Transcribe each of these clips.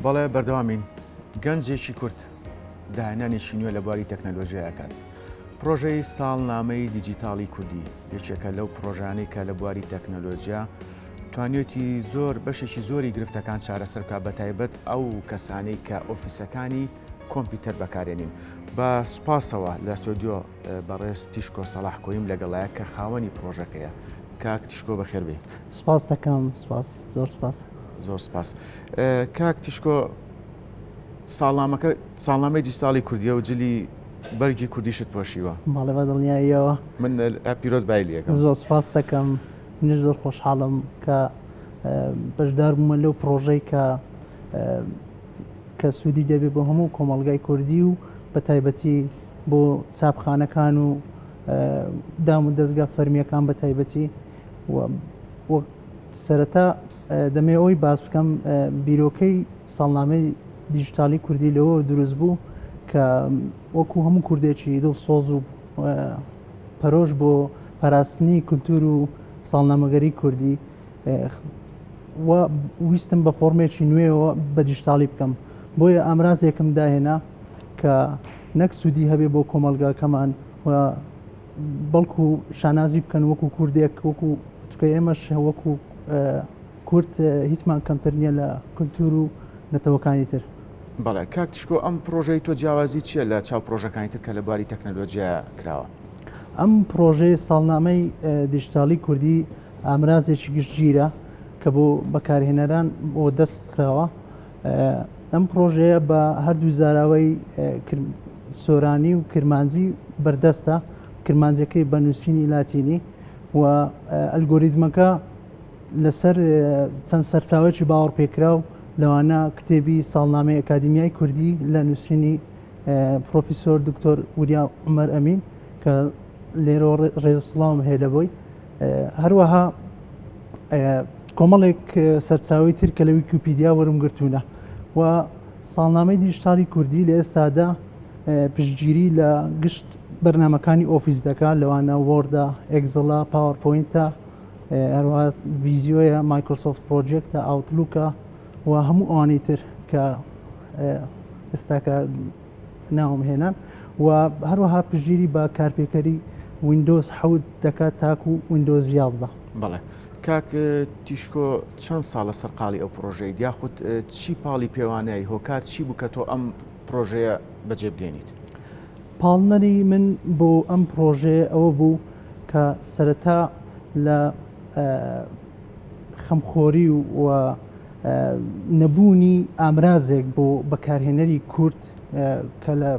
بەڵێ بەردەوامین گەنجێکی کورد داهێنانێکی نوێ لە بواری تەکنەلۆژیا ئەکات. پڕۆژەی ساڵنامەی دیجیتاڵی کوردی یەکێکە لەو پڕۆژانەی کە لە بواری تەکنەلۆژیا توانیوێتی زۆر بەشێکی زۆری گرفتەکان چارەسەر بکات بە تایبەت ئەو کەسانەی کە ئۆفیسەکانی کۆمپیوتەر بەکارێنین. بە سوپاسەوە لە ستۆدیۆ بەڕێز تیشکۆ سەڵاح کۆیم لەگەڵایە کە خاوەنی پڕۆژەکەیە. کاک تیشکۆ بەخێر بێی. سپاس دەکەم سپاس زۆر سپاس. زۆر سپاس. کاک تیشکۆ ساڵنامەکە ساڵنامەی دیجیتاڵی کوردیە و جلی بەرگی کوردیشت پۆشیوە. بەڵێ بە دڵنیاییەوە. من پیرۆزبایی لێ ئەکەم. زۆر سپاست دەکەم. منیش زۆر خۆشحاڵم کە بەشدار بوومە لەو پڕۆژەی کە کە سوودی دەبێت بۆ هەموو کۆمەڵگای کوردی و بە تایبەتی بۆ چاپخانەکان و دام و دەزگا فەرمیەکان بە تایبەتی و سەرەتا دەمەوێت ئەوەی باس بکەم بیرۆکەی ساڵنامەی دیجیتالی کوردی لەوە دروست بوو کە وەکو هەموو کوردێکی دڵسۆز و پەرۆش بۆ پاراستنی کولتور و ساڵنامەگەری کوردی و ویستم بە فۆرمێکی نوێەوە بە دیجیتالی بکەم بۆیە ئامرازێکم داهێنا کە نەک سوودی هەبێ بۆ کۆمەڵگاکەمان و بەڵکو شانازی بکەن وەکو کوردێک وەکو چکە ئێمەش وەکو کورد هیچمان کەمتر نییە لە کولتور و نەتەوەکانی تر. بەڵێ کاک تشکۆ ئەم پڕۆژەی تۆ جیاوازی چییە لە چاو پڕۆژەکانی تر کە لە بواری تەکنەلۆجیا کراوە؟ ئەم پڕۆژەی ساڵنامەی دیجیتاڵی کوردی ئامرازێکی گشتگیرە کە بۆ بەکارهێنەران بۆ دەست خراوە. ئەم پڕۆژەیە بە هەردوو زاراوەی سۆرانی و کرمانجی بەردەستە، کرمانجەکەی بە نووسینی لاتینی و ئەلگۆریتمەکە لەسەر چەند سەرچاوەیەکی باوەڕپێکراو لەوانە کتێبی ساڵنامەی ئەکادیمیای کوردی لە نووسینی پرۆفیسۆر دکتۆر وریا عومەر ئەمین کە لێرەوە ڕێز و سڵاوم هەیە لە بۆی هەروەها کۆمەڵێک سەرچاوی تر کە لە ویکیپیدیا وەرم گرتوونە و ساڵنامەی دیجیتاڵی کوردی لە ئێستادا پشتگیری لە گشت بەرنامەکانی ئۆفیس دەکات لەوانە وۆردە، ئێکزڵە، پاوەرپۆینتە، هەروەها ڤیزیۆیە، مایکرۆسۆفت پرۆجێکتە، ئاوتلوکە و هەموو ئەوانەی تر کە ئێستاکە ناوم هێنان و هەروەها پشتگیری بە کارپێکەری ویندۆز حەوت دەکات تاکو ویندۆز 11. بەڵێ کاک تیشکۆ چەند ساڵە سەرقاڵی ئەو پڕۆژەیت یاخود چی پاڵی پێوانای هۆکار چی بوو کە تۆ ئەم پڕۆژەیە بەجێ بگەێنیت؟ پاڵنەری من بۆ ئەم پڕۆژەیە ئەوە بوو کە سەرەتا لە خەمخۆری و نەبوونی ئامرازێک بۆ بەکارهێنەری کورد کە لە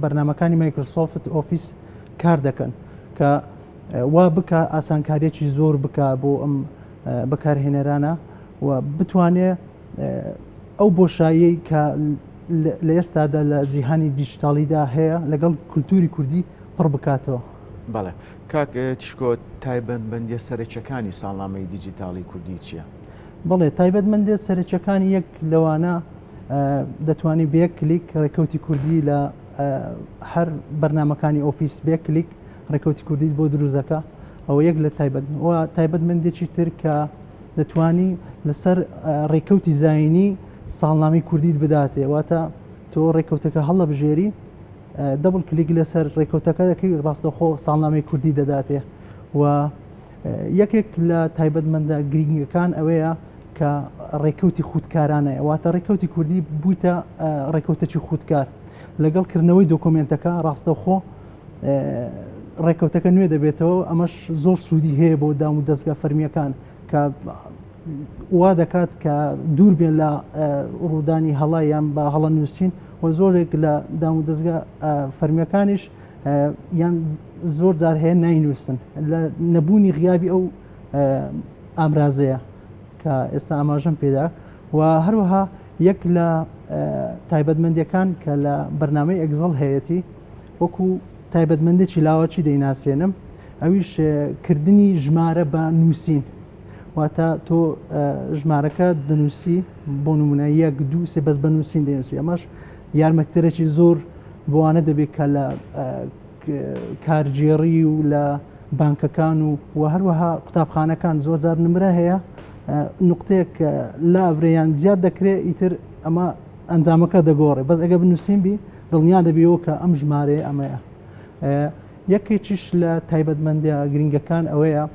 بەرنامەکانی مایکرۆسۆفت ئۆفیس کار دەکەن کە وا بکە ئاسانکاریەکی زۆر بکە بۆ ئەم بەکارهێنەرانە و بتوانێ ئەو بۆشاییەی کە لە ئێستادا لە جیهانی دیجیتاڵیدا هەیە لەگەڵ کولتوری کوردی پڕ بکاتەوە. بەڵێ کاک تیشکۆ تایبەتمەندیە سەرەکیەکانی ساڵنامەی دیجیتاڵی کوردی چیە؟ بەڵێ تایبەتمەندیە سەرەکیەکانی یەک لەوانە دەتوانی بە یەک کلیک ڕێکەوتی کوردی لە هەر بەرنامەکانی ئۆفیس بە یەک کلیک ڕێکەوتی کوردیت بۆ دروست دەکا ئەوە یەک لە تایبەت و تایبەتمەندێکی تر کە دەتوانی لەسەر ڕێکەوتی زایینی ساڵنامەی کوردیت بداتێ واتە تۆ ڕێکەوتەکە هەڵەبژێری double click لەسەر ڕێکەوتەکە دەکەی ڕاستەخۆ ساڵنامەی کوردی دەداتێ و یەکێک لە تایبەتمەندە گرنگەکان ئەوەیە کە ڕێکەوتی خودکارانەیە واتە ڕێکەوتی کوردی بوویتە ڕێکەوتەکی خودکار لەگەڵ کردنەوەی دۆکۆمنتەکە ڕاستەوخۆ ڕێکەوتەکە نوێ دەبێتەوە ئەمەش زۆر سوودی هەیە بۆ دام و دەستگا فەرمیەکان کە وا دەکات کە دوور بێن لە ڕوودانی هەڵە یان بە هەڵە نووسین و زۆرێک لە دام و دەستگا فەرمیەکانیش یان زۆر جار هەیە ناینووسن لە نەبوونی غیابی ئەو ئامرازەیە کە ئێستا ئاماژەم پێدا و هەروەها یەک لە تایبەتمەندیەکان کە لە بەرنامەی ئەگزڵ هەیەتی وەکو تایبەتمەندێکی لاوەکی دەیناسێنم ئەویش کردنی ژمارە بە نووسین واتە تۆ ژمارەکە دەنووسی بۆ نمونە یەک دوو سێ بەس بە نووسین دەنووسی ئەمەش یارمەتیدەرێکی زۆر بۆوانە دەبێت کە لە کارگێڕی و لە بانکەکان و و هەروەها قوتابخانەکان زۆر جار نمرە هەیە. نقطەیەک لابرێ یان زیاد دەکرێت ئیتر ئەمە ئەنجامەکە دەگۆڕێ بەس ئەگە بنووسین بی دڵنیا دەبیەوە کە ئەم ژمارەیە ئەمەیە. یەکێکیش لە تایبەتمەندە گرنگەکان ئەوەیە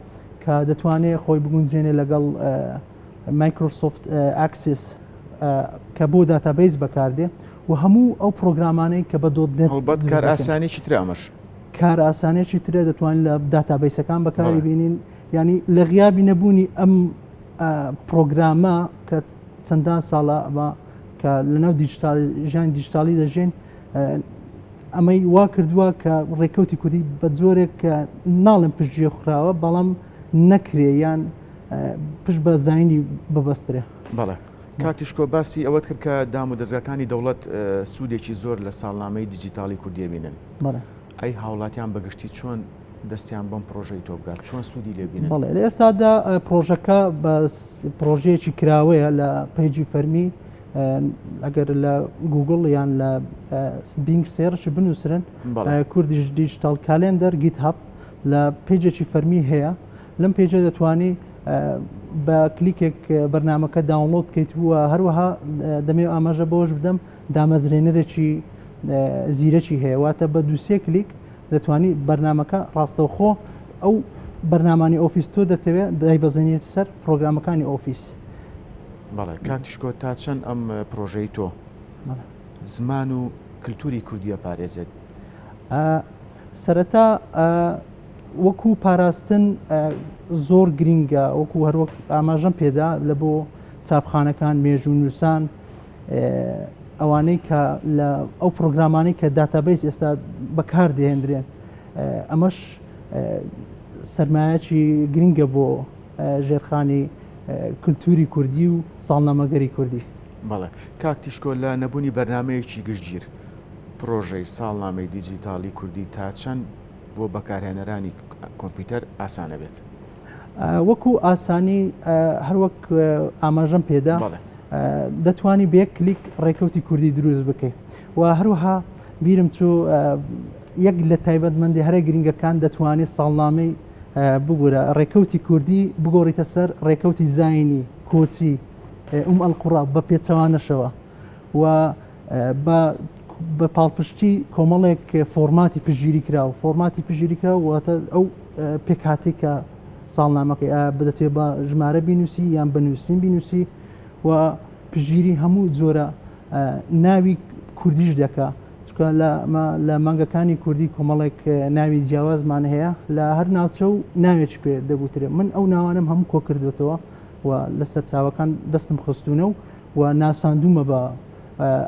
کە دەتوانێت خۆی بگونجێنێ لەگەڵ Microsoft Access کە بۆ database بەکاردێ و هەموو ئەو پرۆگرامانەی کە بە dot net هەڵبەت کار ئاسانێکی ترە ئەمەش کار ئاسانێکی ترە دەتوانین لە database ەکان بەکاری بینین ینی لە غیابی نەبوونی ئەم پرۆگرامە کە چەندان ساڵە ئەمە کە لەناو دیجیتال ژیان دیجیتالی دەژین ئەمەی وا کردووە کە ڕێکەوتی کوردی بە جۆرێک کە ناڵێم پشتگوێ خراوە بەڵام نەکرێ یان پشت بە زاینی ببەسترێ. بەڵێ کاک تیشکۆ باسی ئەوەت کرد کە دام و دەزگاکانی دەوڵەت سوودێکی زۆر لە ساڵنامەی دیجیتاڵی کوردی بینن. بەڵێ. ئەی هاوڵاتیان بەگشتی چۆن دەستیان بەم پڕۆژەی تۆ بگات چۆن سوودی لێ بینن؟ بەڵێ لە ئێستادا پڕۆژەکە بە پڕۆژەیەکی کراوەیە لە page ی فەرمی ئەگەر لە گوگڵ یان لە Bing search بنووسرن Kurdish Digital Calendar GitHub لە page ێکی فەرمی هەیە لەم page ە دەتوانی بە کلیکێک بەرنمەکە download بکەیت و هەروەها دەمێ ئاماژە بەوەش بدەم دامەزرێنەرێکی زیرەکی هەیە واتە بە دووسێ کلیک دەتوانی بەرنمەکە ڕاستەوخۆ ئەو بەرنمانی Office تۆ دەتەوێت دایبەزێنیت سەر پرۆگرامەکانی Office. بەڵێ کاک تیشکۆ تا چەند ئەم پرۆژەی تۆ زمان و کللتوری کوردیە پارێزێت؟ سەرەتا وەکو پاراستن زۆر گرینگە وەکو هەروەک ئاماژەم پێدا لە بۆ چاپخانەکان مێژوو نووسان ئەوانەی کە لە ئەو پرۆگرامانەی کە database ئێستا بەکار دێنرێن ئەمەش سرمایەکی گرنگە بۆ ژێرخانی کلتوری کوردی و ساڵنامەگەری کوردی. بەڵێ کاک تیشکۆ لە نەبوونی بەرنامەیەکی گشتگیر پڕۆژەی ساڵنامەی دیجیتاڵی کوردی تا چەند بۆ بەکارهێنەرانی کۆمپیوتەر ئاسان ئەبێت؟ وەکو ئاسانی هەروەک ئاماژەم پێدا دەتوانی بە یەک کلیک ڕێکەوتی کوردی دروست بکەیت و هەروەها بیرم چوو یەک لە تایبەتمەندی هەرە گرنگەکان دەتوانێت ساڵنامەی ببورە ڕێکەوتی کوردی بگۆڕیتە سەر ڕێکەوتی زاینی کۆچی ئوم ئەلقوڕا بە پێچەوانەشەوە و بە بە پاڵپشتی کۆمەڵێک فۆرماتی پشتگیری کراو فۆرماتی پشتگیری کراو واتە ئەو پێکهاتەی کە ساڵنامەکەی بدەتێ بە ژمارە بینوسی یان بە نووسین بینوسی و پشتگیری هەموو جۆرە ناوی کوردیش دەکا چونکە لە لە مانگەکانی کوردی کۆمەڵێک ناوی جیاوازمان هەیە لە هەر ناوچە و ناوێکی پێ دەگوترێ من ئەو ناوانم هەموو کۆ کردوێتەوە و لە سەرچاوەکان دەستم خستونە و و ناساندومە بە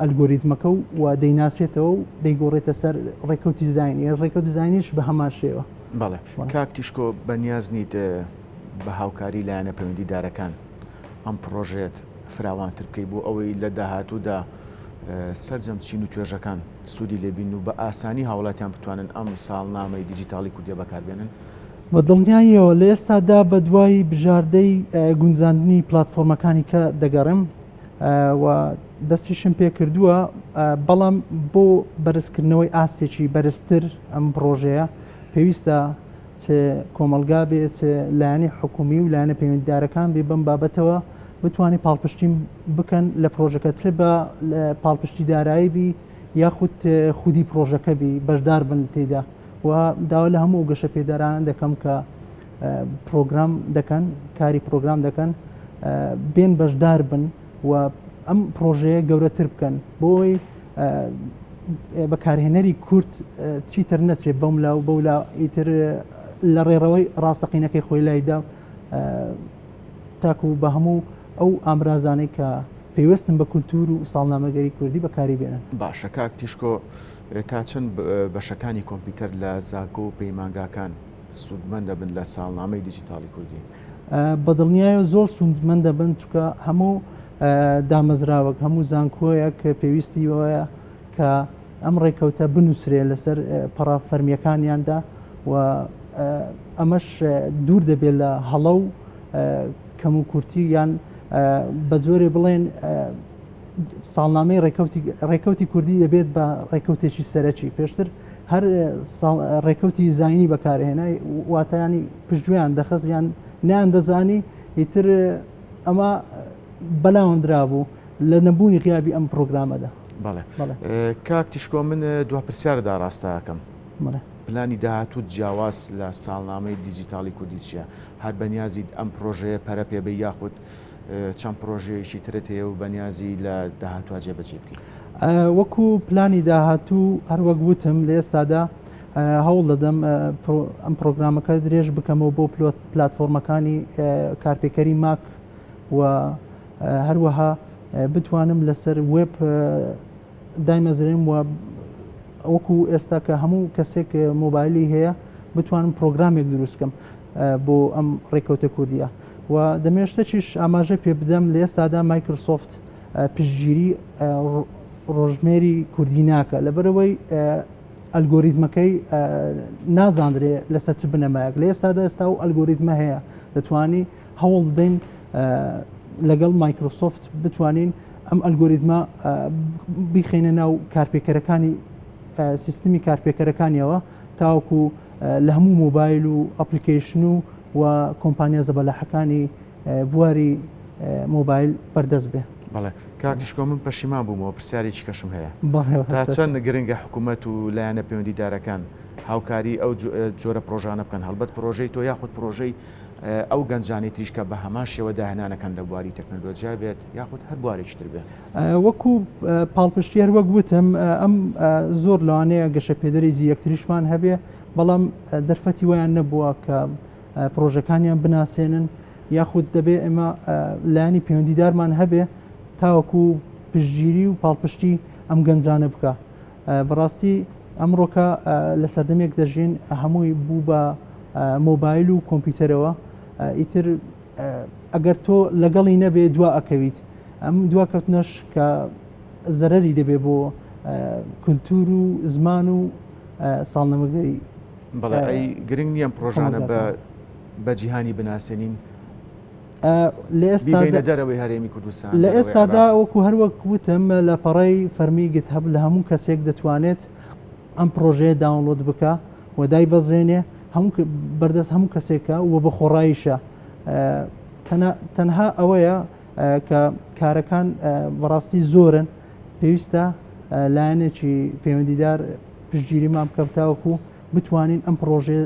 ئەلگۆریتمەکە و و دەیناسێتەوە و دەیگۆڕێتە سەر ڕێکەوتی زاینی ڕێکەوتی زاینیش بە هەمان شێوە. بەڵێ کاک تیشکۆ بەنیاز نیت بە هاوکاری لایەنە پەیوەندیدارەکان ئەم پڕۆژەیەت فراوانتر بکەیت بۆ ئەوەی لە داهاتوودا سەرجەم چین و توێژەکان سوودی لێ بین و بە ئاسانی هاوڵاتیان بتوانن ئەم ساڵنامەی دیجیتاڵی کوردیە بەکاربێنن؟ بە دڵنیاییەوە لە ئێستادا بە دوای بژاردەی گونجاندنی پلاتفۆرمەکانی کە دەگەڕێم و دەستیشم پێکردووە بەڵام بۆ بەرزکردنەوەی ئاستێکی بەرزتر ئەم پڕۆژەیە پێویستە چ کۆمەڵگا بێ چ لایەنی حکومی و لایەنە پەیوەندیدارەکان بێ بەم بابەتەوە بتوانێت پاڵپشتیم بکەن لە پرۆژەکە چ بە پاڵپشتی دارایی بی یاخود خودی پرۆژەکە بی بەشدار بن تێدا و داوا لە هەموو گەشە پێداران دەکەم کە پرۆگرام دەکەن کاری پرۆگرام دەکەن بێن بەشدار بن و ئەم پرۆژەیە گەورەتر بکەن بۆی بەکارهێنەری کورد چیتر نەچێت بەم لا و بەولا ئیتر لە ڕێڕەوەی ڕاستەقینەکەی خۆی لایدا تاکو بە هەموو ئەو ئامرازانەی کە پەیوەستن بە کولتوور و ساڵنامەگەری کوردی بەکاری بێنن. باشە کاک تیشکۆ تا چەند بەشەکانی کۆمپیوتەر لە زانکۆ و پەیمانگاکان سوودمەند دەبن لە ساڵنامەی دیجیتاڵی کوردی؟ بە دڵنیایەوە زۆر سوودمەند دەبن چونکە هەموو دامەزراوەک هەموو زانکۆیەک پێویستی بەوەیە کە ئەم ڕێکەوتە بنووسرێ لەسەر پەڕە فەرمیەکانیاندا و ئەمەش دوور دەبێت لە هەڵە و کەم و کورتی یان بە جۆرێ بڵێن ساڵنامەی ڕێکەوتی ڕێکەوتی کوردی دەبێت بە ڕێکەوتێکی سەرەکی پێشتر هەر ڕێکەوتی زینی بەکارهێنای واتایانی پشتگوێیان دەخست یان نیان دەزانی ئیتر. ئەمە بەلاوەندرا بوو لە نەبوونی غیابی ئەم پرۆگرامەدا. بەڵێ کاک تیشکۆ من دوا پرسیارت ئاراستە ئەکەم. پلانی داهاتووت جیاواز لە ساڵنامەی دیجیتاڵی کوردی چییە؟ هەر بەنیازیت ئەم پرۆژەیە پەرە پێ بەی یاخود چەند پرۆژەیەکی ترت هەیە و بەنیازی لە داهاتووا جێبەجێ بکەی؟ وەکو پلانی داهاتوو هەر وەک وتم لە ئێستادا هەوڵ دەدەم ئەم پرۆگرامەکە درێژ بکەمەوە بۆ پلاتفۆرمەکانی کارپێکەری ماک و هەروەها بتوانم لەسەر وێب دایمەزرێنم و وەکو ئێستا کە هەموو کەسێک مۆبایلی هەیە بتوانم پرۆگرامێک دروست بکەم بۆ ئەم ڕێکەوتە کوردیە و دەمێ شتەکیش ئاماژە پێ بدەم لە ئێستادا مایکرۆسۆفت پشتگیری ڕۆژمێری کوردی ناکە لەبەرەوەی ئەلگۆریتمەکەی نازانرێ لەسەر چ بنەمایەک لە ئێستادا ئێستا و ئەلگۆریتمە هەیە دەتوانی هەوڵ بدەین لەگەڵ مایکرۆسۆفت بتوانین ئەم ئەلگۆریتمە بیخەینە ناو کارپێکەرەکانی سیستمی کارپێکەرەکانیەوە تاوەکو لە هەموو مۆبایل و ئەپلیکەیشن و و کۆمپانیا زەبەلاحەکانی بواری مۆبایل بەردەست بێ. بەڵێ کاک تیشکۆ من پەشیمان بوومەوە پرسیارێکی کەشم هەیە تا چەند گرنگە حکوومەت و لایەنە پەیوەندیدارەکان هاوکاری ئەو جۆرە پرۆژانە بکەن هەڵبەت پرۆژەی تۆ یاخود پرۆژەی ئەو گەنجانەی تریش کە بە هەمان شێوە داهێنانەکەن لە بواری تەکنەلۆجیا بێت یاخود هەر بوارێکی تر بێت. وەکو پاڵپشتی هەر وەک وتم ئەم زۆر لەوانەیە گەشەپێدەری زیرەکتریشمان هەبێ بەڵام دەرفەتی وایان نەبووە کە پرۆژەکانیان بناسێنن یاخود دەبێ ئێمە لایەنی پەیوەندیدارمان هەبێ تاوەکو پشتگیری و پاڵپشتی ئەم گەنجانە بکە بەڕاستی ئەمڕۆکە لە سەردەمێک دەژین هەمووی بوو بە مۆبایل و کۆمپیوتەرەوە ئیتر ئەگەر تۆ لەگەڵی نەبێ دوا ئەکەویت ئەم دواکەوتنەش کە زەرەری دەبێ بۆ کولتور و زمان و ساڵنامەگەری. بەڵێ ئەی گرنگ نییە ئەم پڕۆژانە بە بە جیهانی بناسێنین؟ لە ئێستا بیبەینە دەرەوەی هەرێمی کوردستان لە ئێستادا وەکو هەروەک وتم لە پەڕەی فەرمی گیتهەب لە هەموو کەسێک دەتوانێت ئەم پڕۆژەیە داونلۆد بکە و دایبەزێنێ هەموو بەردەست هەموو کەسێکە و بە خۆڕاییشە تەنها ئەوەیە کە کارەکان بەڕاستی زۆرن پێویستە لایەنێکی پەیوەندیدار پشتگیریمان بکە تاوەکو بتوانین ئەم پڕۆژەیە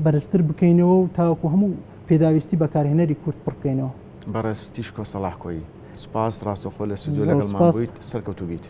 بەرزتر بکەینەوە و تاوەکو هەموو پێداویستی بەکارهێنەری کورد پڕ بکەینەوە. بەڕێز تیشکۆ سەڵاح کۆیی، سوپاس ڕاستەوخۆ لە ستودیۆ لەگەڵمان بوویت، سەرکەوتوو بیت.